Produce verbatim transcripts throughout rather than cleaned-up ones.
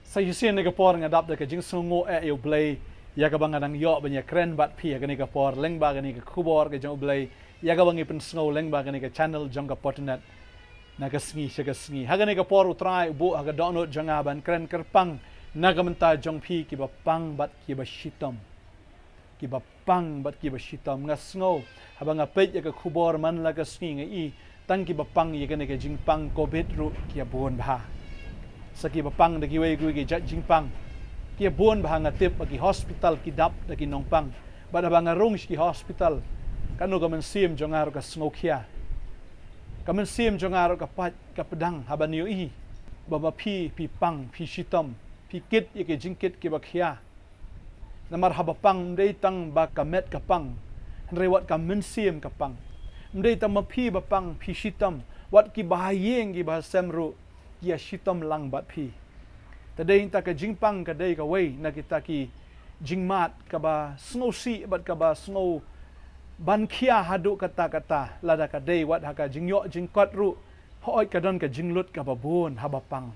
Sa shisien ha kane ka por nga dap da ka jingsngewnguh eh ïa U Blei, ïa kaba nga dang ïoh ban ïakren bad phi ha kane ka por lyngba kane ka khubor ka jong U Blei, ïa kaba ngi pynsngew lyngba kane ka channel jong ka Pop Net. Na ka sngi sha ka sngi, ha kane ka por U Trai u buh ha ka dohnud jong nga ban kren kyrpang na ka bynta jong phi kiba pang bad kiba shitom. Kiba pang bad kiba shitom. Nga sngew haba nga peit ïa ka khubor man la ka sngi, nga i tang kiba pang ïa kane ka jingpang Covid ruh ki ïa bun bha. Sa kiba pang da kiwei kiwei ki jait jingpang ki ïa bun bha. Nga tip ba ki hospital ki dap da ki nongpang. Bad haba nga rung sha ki hospital, kano ka mynsiem jong nga ruh ka sngewkhia. Ka mynsiem jong nga ruh ka pait ka pdang haba nga ïohi ba ma phi, phi pang, phi shitom, phi kit ïa ki jingkit kiba khia. Namar haba pang ym dei tang ba ka met ka pang, hynrei wat ka mynsiem ka pang. Ym dei tang ma phi ba pang, phi shitom, wat kiba ha ïing kiba ha sem ruh ki ïa shitom lang bad phi. Te dei nangta ka jingpang ka dei kawei na kita ki jingmad kaba sngewsih bad kaba sngew ban khia haduh katta katta, lada ka dei wat ha ka jingïoh jingkot ruh, hooid ka don ka jinglut kaba bun haba pang.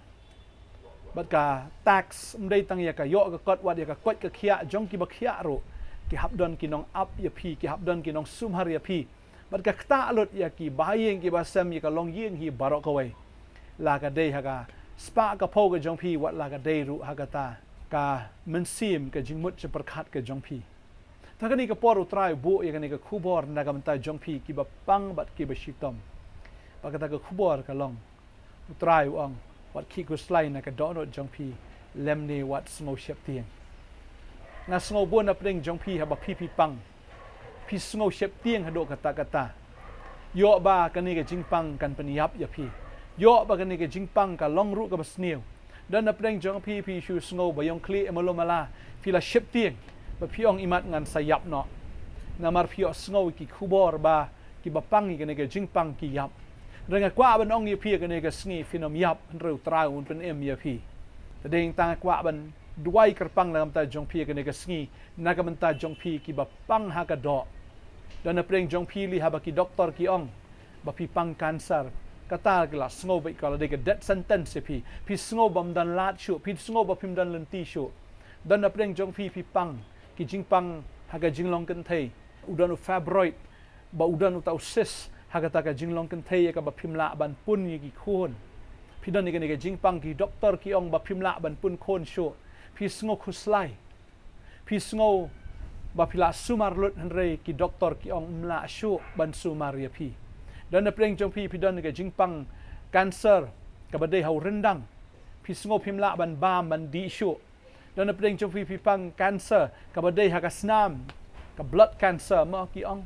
Bad ka tax ym dei tang ïa ka ïoh ka kot, wat ïa ka koit ka khiah jong kiba khiah ruh ki hap don ki nongap ïa phi, ki hap don ki nongsumar ïa phi. Bad ka ktah lut ïa kiba ha ïing kiba ha sem, ïa ka longïing hi baroh kawei. La ka dei ha ka spah ka phew ka jong phi, wat la ka dei ruh ha kata ka mynsiem, ka jingmut jingpyrkhat ka jong phi. Te ha kane ka por U Trai u buh ïa kane ka khubor na ka bynta jong phi kiba pang bad kiba shitom. Bad kata ka khubor ka long, U Trai u ong, wat khih khuslai na ka dohnud jong phi, lymne wat sngew sheptieng. Nga sngew bun na pdeng jong phi haba phi, phi pang, phi sngew sheptieng haduh katta katta. Ïoh ba kane ka jingpang kan pynïap ïa phi. Ïoh ba kane ka jingpang ka long ruh kaba sniew. Don na pdeng jong phi, phi shu sngew ba ïong khlieh ïa malu mala, phi la sheptieng, ba phi ong, imat ngan sa ïap noh. Namar phi ïohsngew ïa ki khubor ba kiba pang ïa kane ka jingpang ki ïap. Hynrei nga kwah ban ong ïa phi ha kane ka sngi, phin ym ïap, hynrei U Trai un pynim ïa phi. Te dei nangta nga kwah ban duwai kyrpang na ka bynta jong phi ha kane ka sngi, na ka bynta jong phi kiba pang ha ka doh. Don na pdeng jong phi lei haba ki doktor ki ong ba phi pang cancer, kata ki la sngew beit ka la dei ka death sentence ïa phi. Phi sngew bym don lad shuh, phi sngew ba phim don lynti shuh. Don na pdeng jong phi, phi pang ki jingpang ha ka jinglong kynthei, u don u fibroid, ba u don uta u cyst ha kata ka jinglong kynthei ïa kaba phim lah ban pun ïa ki khun. Phi don ïa kane ka jingpang, ki doktor ki ong ba phim lah ban pun khun shuh. Phi sngew khuslai. Phi sngew ba phi la sumar lut, hynrei ki doktor ki ong ym lah shuh ban sumar ïa phi. Don na pdeng jong phi, phi don ïa ka jingpang cancer kaba dei ha u ryndang. Phi sngew phim lah ban bam ban dih shuh. Don na pdeng jong phi, phi pang cancer kaba dei ha ka snam, ka blood cancer mo ki ong.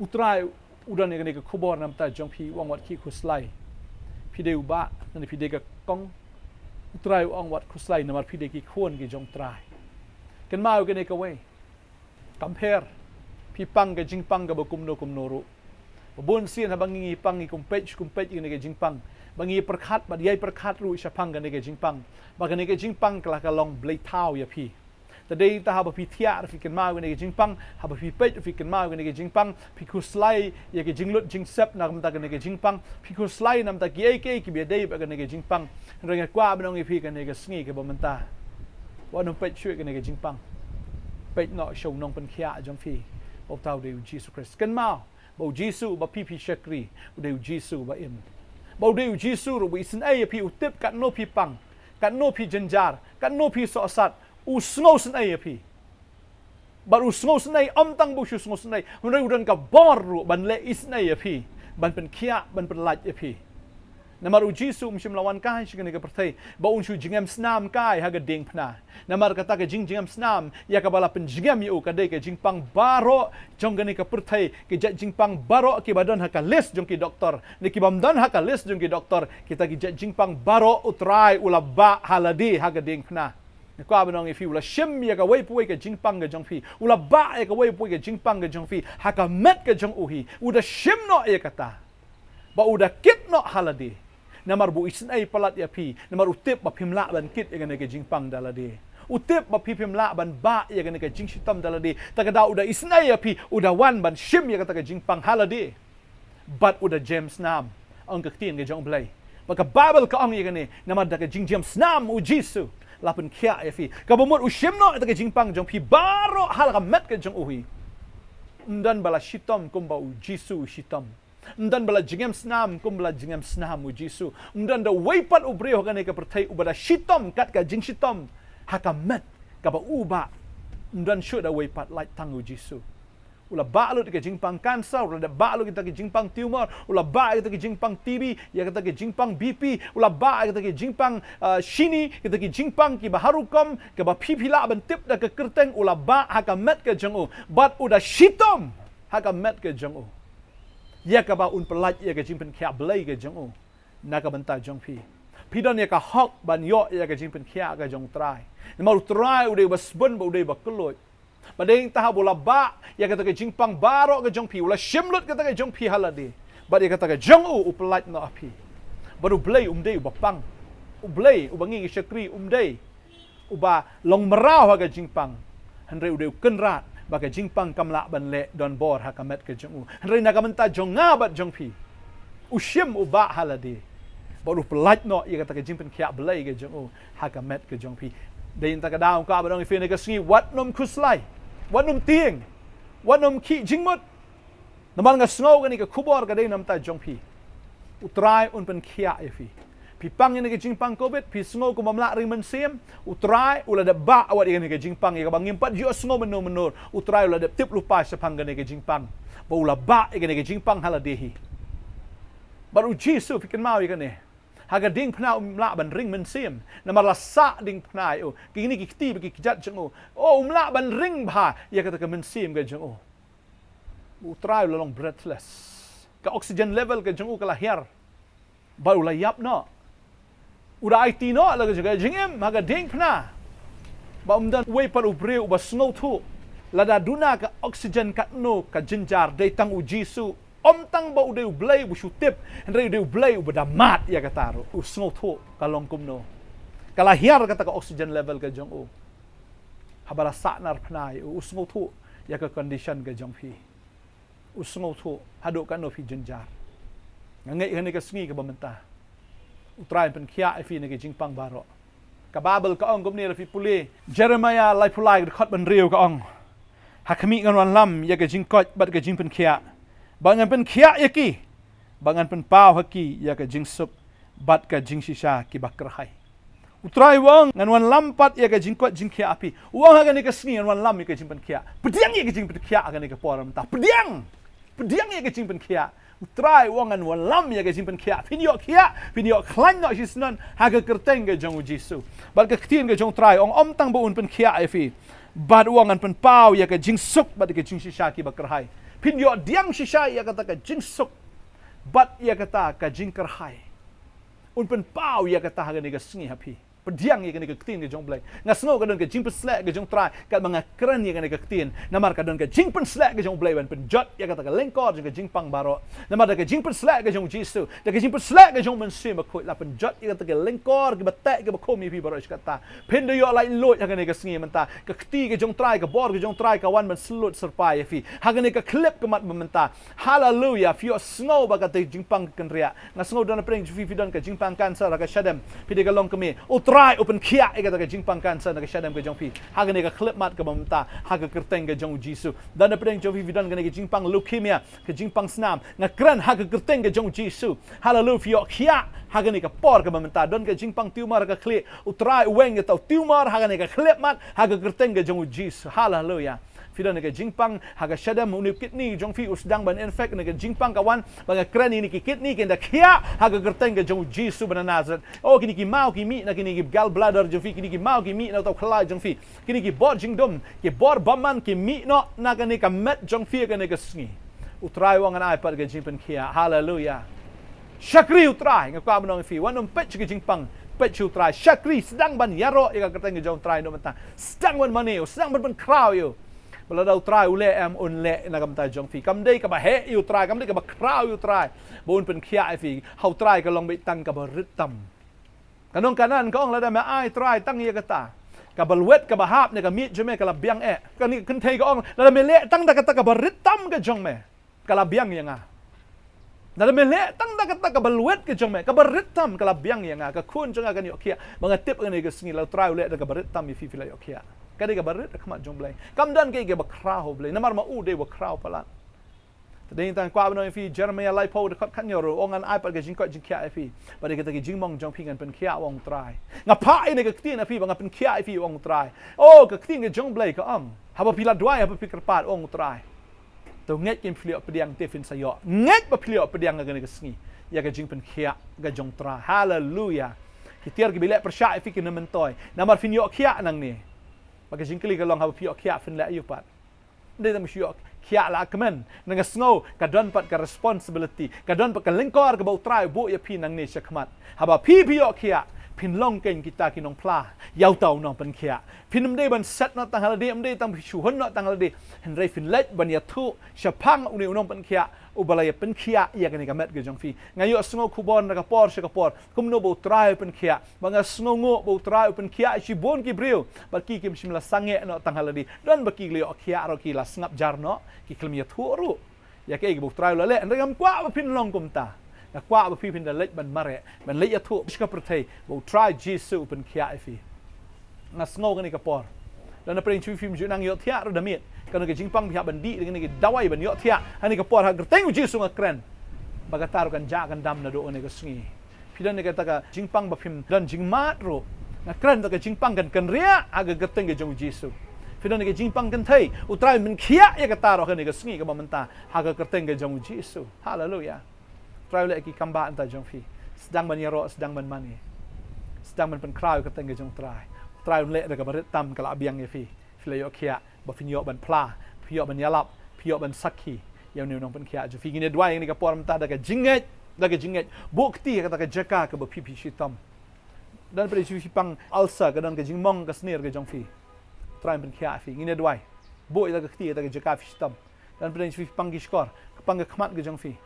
U Trai u don ïa kane ka khubor na ka bynta jong phi, u ong wat khih khuslai. Phi dei u bah, ne phi dei ka kong. U Trai u ong wat khuslai namar phi dei ki khun ki jong U Trai. Kynmaw ïa kane kawei. Kam pher, phi pang ka jingpang kaba kumno kumno ruh. Ba bun sien haba ngi pang ngi kum peit, kum peit ïa kane ka jingpang. Ba ngi pyrkhat, ba ïai pyrkhat ruh shaphang kane ka jingpang. Ba kane ka jingpang ka la ka long bleithaw ïa phi. Te dei nangta haba phi thiah ruh phi kynmaw ïa kane ka jingpang, haba phi peit ruh phi kynmaw ïa kane ka jingpang, phi khuslai ïa ka jinglut jingsep na ka bynta kane ka jingpang, phi khuslai na ka bynta kiei kiei kiba ïadei bad kane ka jingpang. Hynrei nga kwah ban ong ïa phi ha kane ka sngi kaba mynta, wat nym peit shuh ïa kane ka jingpang. Peit noh sha u nongpynkhiah jong phi, ba uta u dei U Jisu Khrist. Kynmaw ba U Jisu uba phi, phi shakri, u dei U Jisu uba im. Ba u dei U Jisu ruh uba isynei ïa phi, u tip katno phi pang, katno phi jynjar, katno phi sohsat, u sngewsynei ïa phi. Bad u sngewsynei, ym tang ba u shu sngewsynei, hynrei u don ka bor ruh ban leh isynei ïa phi, ban pynkhiah, ban pynlait ïa phi. Namar U Jisu um shym la wan kai sha kane ka pyrthei ba un shu jingem snam kai ha ka diengphna. Namar kata ka jingjingem snam ïa kaba la pynjingem ïa u ka dei ka jingpang baroh jong kane ka pyrthei, ki jait jingpang baroh kiba don ha ka list jong ki doktor, ne kibym don ha ka list jong ki doktor, kita ki jait jingpang baroh U Trai u la bah ha lade ha ka diengphna. Nga kwah ban ong ïa phi, u la shim ïa kawei pa kawei ka jingpang ka jong phi. U la bah ïa kawei pa kawei ka jingpang ka jong phi ha ka met ka jong u hi. U da shim noh ïa kata. Ba u da kit noh ha lade. Namar ba u isynei palat ïa phi. Namar u tip ba phim lah ban kit ïa kane ka jingpang da lade. U tip ba phi phim lah ban bah ïa kane ka jingshitom da lade. Te ka daw u da isynei ïa phi, u da wan ban shim ïa kata ka jingpang ha lade. Bad u da jem snam, ong ka ktien ka jong U Blei. Ba ka Baibl ka ong ïa kane, namar da ka jingjiem snam U Jisu, la pynkhiah ïa phi. Kaba mut u shim noh ïa ka jingpang jong phi baroh ha la ka met ka jong u hi. Ym don ba la shitom kumba u Jisu u shitom. Ym don ba la jingem snam kumba la jingem snam u Jisu. Ym don da wei pat u briew ha kane ka pyrthei uba da shitom kat ka jingshitom ha ka met kaba u bah. Ym don shuh da wei pat, lait tang u Jisu. U la bah lut ïa ka jingpang cancer, u la bah lut ïa kita ki jingpang tumor, u la bah ïa kita ki jingpang T B, ïa kita ki jingpang B P, u la bah ïa kita ki jingpang, ah, shini, kita ki jingpang kiba ha rukom, kaba phi phi lah ban tip da ka kyrteng, u la bah ha ka met ka jong u. Bad u da shitom ha ka met ka jong u. Ïa kaba un pyllait ïa ka jingpynkhiah Blei ka jong u na ka bynta jong phi. Phi don ïa ka hok ban ïoh ïa ka jingpynkhiah ka jong u Trai. Namar u Trai u dei uba sbun bad u dei uba kylluid. Bad dei tang haba u la bah ïa kata ka jingpang baroh ka jong phi, u la shim lut kata ka jong phi ha lade. Bad ïa kata ka jong u u pyllait noh ha phi. Bad u Blei um dei uba pang. U Blei uba ngi ngi shakri um dei uba long mraw ha ka jingpang. Hynrei u dei u kynrad ba ka jingpang kam lah ban leh donbor ha ka met ka jong u. Hynrei na ka bynta jong nga bad jong phi, u shim, u bah ha lade. Bad u pyllait noh ïa kata ka jingpynkhiah Blei ka jong u ha ka met ka jong phi. Dei na kata ka daw nga kwah ban ong ïa phi kane ka sngi, wat nym khuslai, wat nym tieng, wat nym khih jingmut. Namar nga sngew kane ka khubor ka dei na ka bynta jong phi. U Trai un pynkhiah ïa phi. Phi pang ïa kane ka jingpang covid, phi sngew kumba ym lah ring mynsiem, u Trai u la dep bah wat ïa kane ka jingpang, ïa kaba ngim pat ju sngew mynno mynno. U Trai u la dep tip lypa shaphang kane ka jingpang. Bad u la bah ïa kane ka jingpang ha lade hi. Bad u Jisu, phi kynmaw ïa kane, ha ka diengphna um lah ban ring mynsiem. Namar la sah diengphna ïa u. Kine ki kti bad ki kjat jong u, oh, um lah ban ring bha ïa kata ka mynsiem ka jong u. U Trai u la long breathless. Ka oxygen level ka jong u ka la hiar. Bad u la ïap noh. U da aiti noh la ka jong ka jingim ha ka diengphna. Bad um don uwei pat u briew uba sngewthuh. Lada duna ka oxygen katno ka jynjar, dei tang u Jisu. Ym tang ba u dei u Blei uba shu tip, hynrei u dei u Blei uba da mad ïa kata ruh. U sngewthuh ka long kumno. Ka la hiar kata ka oxygen level ka jong u. Haba la sahnarphna ïa u, u sngewthuh ïa ka condition ka jong phi. U sngewthuh haduh katno phi jynjar. Nga ngeit ha kane ka sngi kaba mynta, u Trai un pynkhiah ïa phi na ka jingpang baroh. Ka Baibl ka ong kumne, lada phi pule Jeremiah laiphew lai, ka dkhot ba hynriew ka ong, ha khmih ngan wanlam ïa ka jingkoit bad ka jingpynkhiah, bad ngan pynkhiah ïa ki, bad ngan pynpaw ha ki ïa ka jingsuk bad ka jingshisha kiba kyrhai. U Trai u ong, ngan wanlam pat ïa ka jingkoit jingkhiah ha phi. U ong ha kane ka sngi ngan wanlam ïa ka jingpynkhiah. Pdiang ïa ka jingpynkhiah ha kane ka por mynta. Pdiang! Pdiang ïa ka jingpynkhiah. U Trai u ong ngan wanlam ïa ka jingpynkhiah. Phin ïoh khiah, phin ïoh khlaiñ noh shisyndon ha ka kyrteng ka jong u Jisu. Bad ka ktien ka jong u Trai u ong ym tang ba un pynkhiah ïa phi, bad u ong ngan pynpaw ïa ka jingsuk bad ka jingshisha kiba kyrhai. Phin ïoh pdiang shisha ïa kata ka jingsuk bad ïa kata ka jingkyrhai. Un pynpaw ïa kata ha kane ka sngi ha phi. Pdiang ïa kane ka ktien ka jong u Blei. Nga sngew ka don ka jingpynshlur ka jong u Trai katba nga kren ïa kane ka ktien. Namar ka don ka jingpynshlur ka jong u Blei ban pynjot ïa kata ka lyngkor jong ka jingpang baroh. Namar da ka jingpynshlur ka jong u Jisu, da ka jingpynshlur ka jong u Mynsiem Bakhuid, la pynjot ïa kata ka lyngkor kiba teh kiba khum ïa phi baroh shikata. Phin da ïoh laitluid ha kane ka sngi mynta. Ka kti ka jong u Trai, ka bor ka jong u Trai ka wan ban shlur syrpai ïa phi ha kane ka khyllipmat mynta. Haleluia. Phi ïohsngew ba kata ka jingpang ka kynriah. Nga sngew don napdeng jong phi, phi don ka jingpang cancer ha ka shadem, phi dei ka longkmie. U Trai u pynkhiah ïa kata ka jingpang cancer na ka shadem ka jong phi ha kane ka khyllipmat kaba mynta, ha ka kyrteng ka jong u Jisu. Don napdeng jong phi, phi don kane ka jingpang leukemia, ka jingpang snam, nga kren ha ka kyrteng ka jong u Jisu. Haleluia. Phi ïoh khiah ha kane ka por kaba mynta. Don ka jingpang tumor ha ka khlieh, u Trai u weng ïa uta u tumor ha kane ka khyllipmat ha ka kyrteng ka jong u Jisu. Haleluia. Phi don kane ka jingpang ha ka shadem, une u kidney jong phi u sdang ban infect, kane ka jingpang ka wan, ba nga kren ïa kine ki kidney kin da khiah ha ka kyrteng ka jong u Jisu ba na Nasareth. Oh, kine ki maw ki mih na kine ki gallbladder jong phi, kine ki maw ki mih na uta u khlai jong phi, kine ki bor jingdum, ki bor bymman ki mih noh na kane ka met jong phi ha kane ka sngi. U Trai u ong ngan ai pat ka jingpynkhiah. Haleluia. Shakri u Trai, nga kwah ban ong ïa phi, wat nym peit sha ka jingpang, peit sha u Trai. Shakri, sdang ban ïaroh ïa ka kyrteng ka jong u Trai naduh mynta. Sdang ban mane ïa u, sdang ban pynkhraw ïa u. Ba lada u Trai u leh, em, un leh na ka bynta jong phi. Kam dei kaba heh ïa u Trai, kam dei kaba khraw ïa u Trai ba un pynkhiah ïa phi. Ha u Trai ka long beit tang kaba rit tam. Ka nong Kanan ka ong, lada me ai Trai tang ïa kata, kaba lwet kaba hap na ka miej jong me ka la biang eh. Kane ka kynthei ka ong, lada me leh tang da kata kaba rit tam ka jong me, ka la biang ïa nga. Lada me leh tang da kata kaba lwet ka jong me, kaba rit tam, ka la biang ïa nga, ka khun jong nga kan ïoh khiah, ba nga tip ha kane ka sngi, la U Trai u leh da kaba rit tam ïa phi, phi la ïoh khiah. Ka dei kaba rit ha khmat jong U Blei. Kam don kaei kaba khraw ha U Blei, namar ma u dei uba khraw palat. Te dei tang kwah ban ong ïa phi, Jeremiah laiphew dkhot khathynñiew ruh u ong, ngan ai pat ka jingkoit jingkhiah ïa phi. Bad ïa kata ka jingmong jong phi ngan pynkhiah, u ong U Trai. Nga phah ïa kane ka ktien ha phi ba ngan pynkhiah ïa phi, u ong U Trai. Oh, ka ktien ka jong U Blei ka ong, haba phi la duwai, haba phi kyrpad, u ong U Trai, to ngeit kin phi la ïoh pdiang te phin sa ïoh. Ngeit ba phi la ïoh pdiang ha kane ka sngi ïa ka jingpynkhiah ka jong U Trai. Haleluya. Ki tiar kiba leh pyrshah ïa phi kin ym myntoi, namar phin ïoh khiah nangne. Bad ka jingkylli ka long, haba phi ïoh khiah phin leh aïu pat? Ym dei tang ba shu ïoh khiah la kmen. Nga sngew ka don pat ka responsibility, ka don pat ka lyngkor kaba U Trai u buh ïa phi nangne shakhmat. Haba phi phi ïoh khiah, phin long kein kita ki nongphla ïa uta u nongpynkhiah. Phin ym dei ban set noh tang ha lade, ym dei tang ba shu hun noh tang ha lade, hynrei phin leit ban ïathuh shaphang une u nongpynkhiah uba la ïa pynkhiah ïa kane ka met ka jong phi. Nga ïohsngew khubor na ka por sha ka por kumno ba U Trai u pynkhiah. Ba nga sngewnguh ba U Trai u pynkhiah ïa shibun ki briew, bad ki kim shym la sangeh noh tang ha lade. Don ba ki la ïoh khiah ruh, ki la sngap jar noh, ki khlem ïathuh ruh ïa kaei kaba U Trai u la leh. Hynrei ngam kwah ba phin long kumta. Nga kwah ba phi phin da leit ban mareh, ban leit ïathuh sha ka pyrthei ba U Trai Jisu u pynkhiah ïa phi. Nga sngew kane ka por, lada pyrshah ïa phi, phim ju nang ïohthiah ruh da miet, ka don ka jingpang phi hap ban dih da kane ka dawai ban ïohthiah. Ha kane ka por, ha ka kyrteng U Jisu nga kren ba kata ruh kan jah kan dam naduh kane ka sngi. Phi don ïa kata ka jingpang ba phim don jingmad ruh, nga kren da ka jingpang kan kynriah ha ka kyrteng ka jong U Jisu. Phi don ïa ka jingpang kynthei, U Trai un pynkhiah ïa kata ruh ha kane ka sngi kaba mynta, ha ka kyrteng ka jong U Jisu. Haleluya. U Trai u leh ïa ki kambah mynta jong phi. Sdang ban ïaroh, sdang ban mane, sdang ban pynkhraw ïa ka kyrteng ka jong U Trai. U Trai un leh da kaba rit tam, ka la biang ïa phi. Phi la ïoh khiah, ba phin ïoh ban phla, phi ïoh ban ïalap, phi ïoh ban sakhi ïa une u nongpynkhiah jong phi. Ngin ïa duwai ha kane ka por mynta da ka jingngeit, da ka jingngeit. Buh kti ha kata ka jaka kaba phi phi shitom. Don pat de shu shipang ulcer, ka don ka jingmong ka snier ka jong phi. U Trai un pynkhiah ïa phi. Ngin ïa duwai. Buh ïa kata ka kti ha kata ka jaka phi shitom. Don pat de shu shipang ki shkor, ka pang ka khmat ka jong phi.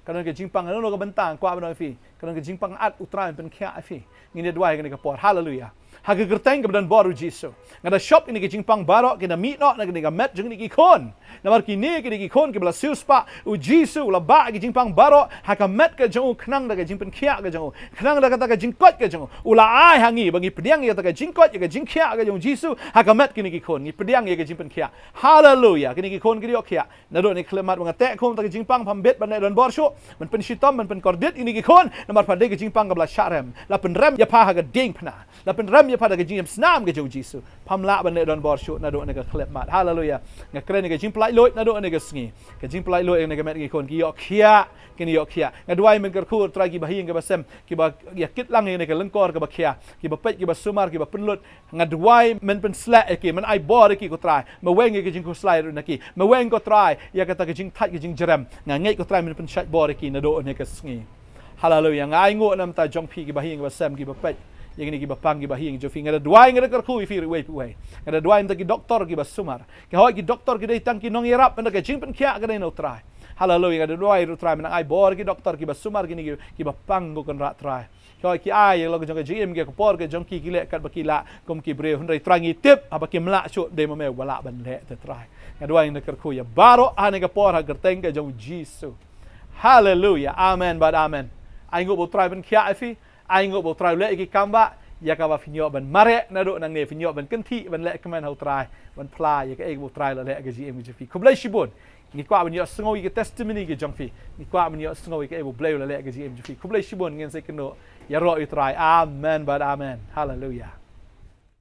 Ka don ka jingpang, ka don ka bynta, kwah ban ong ïa phi, ka don ka jingpang, ap U Trai un pynkhiah ïa phi. Ngin ïa duwai ha kane ka por. Haleluya. Ha ka kyrteng kaba don bor U Jisu, nga da shop ïa kine ki jingpang baroh, ki da mih noh na kane ka met jong kine ki khun. Namar kine, kine ki khun kiba la siewspah, U Jisu u la bah ïa ki jingpang baroh ha ka met ka jong u, khnang da ka jingpynkhiah ka jong u, khnang da kata ka jingkoit ka jong u. U la ai ha ngi ba ngi pdiang ïa kata ka jingkoit, ïa ka jingkhiah ka jong U Jisu ha ka met kine ki khun. Ngi pdiang ïa ka jingpynkhiah. Haleluya. Kine ki khun ki da ïoh khiah. Naduh kane ka khyllipmat ba nga teh khun, kata ka jingpang pham bit ban leh donbor shuh, ban pynshitom, ban pynkordit ïa kine ki khun, namar pha dei ka jingpang kaba la shah rem, la pynrem ïa pha ha ka diengphna, la pynrem ïa pha da ka jingïam snam ka jong U Jisu. Pham lah ban leh donbor shuh naduh kane ka khyllipmat. Haleluya. Nga kren ïa ka jingpyllait luid naduh kane ka sngi. Ka jingpyllait luid ïa kane ka met ki khun, ki ïoh khiah, kin ïoh khiah. Nga duwai men kyrkhu Trai, kiba ha ïing kiba sem, kiba ïa kit lang ïa kane ka lyngkor kaba khia, kiba peit, kiba sumar, kiba pynlut, nga duwai men pynsleh ïa ki, men ai bor ïa ki ko Trai. Me weng ïa ki jingkhuslai ruh na ki. Me weng ko Trai ïa kata ka jingthait ka jingjrem. Nga ngeit ko Trai men pynshait bor ïa ki naduh kane ka sngi. Haleluya. Nga ainguh na ka bynta jong phi, kiba ha ïing kiba sem, kiba peit ïa kine kiba pang, kiba ha ïing jong phi. Nga da duwai, nga da kyrkhu ïa phi ruh iwei pa iwei. Nga da duwai na ka bynta ki doktor kiba sumar. Ki hoi ki doktor ki dei tang ki nongïarap, na ka jingpynkhiah ka dei na U Trai. Haleluya. Nga da duwai ruh Trai men ai bor ïa ki doktor kiba sumar, kine ki, kiba pang ko Kynrad Trai. Ki hoi ki ai ïa la ka jong ka jingim, ki ka por ka jong ki, ki leh katba ki lah kum ki briew. Hynrei Trai ngi tip haba kim lah shuh, dei ma me uba lah ban leh te Trai. Nga duwai, nga da kyrkhu ïa baroh ha kane ka por ha ka kyrteng ka jong U Jisu. Haleluya. Amen bad amen. Ainguh ba U Trai pynkhiah ïa phi. Ainguh ba U Trai u leh ïa ki kam bah ïa kaba phin ïoh ban mareh naduh nangne, phin ïoh ban kynthih, ban leh kmen ha U Trai, ban phla ïa kaei kaba U Trai u la leh ha ka jingim ka jong phi. Khublei shibun. Ngi kwah ban ïohsngew ïa ka testimony ka jong phi. Ngi kwah ban ïohsngew ïa kaei ba U Blei u la leh ha ka jingim jong phi. Khublei shibun, ngin sa ïakynduh. Ïaroh ïa U Trai. Amen bad amen. Haleluya.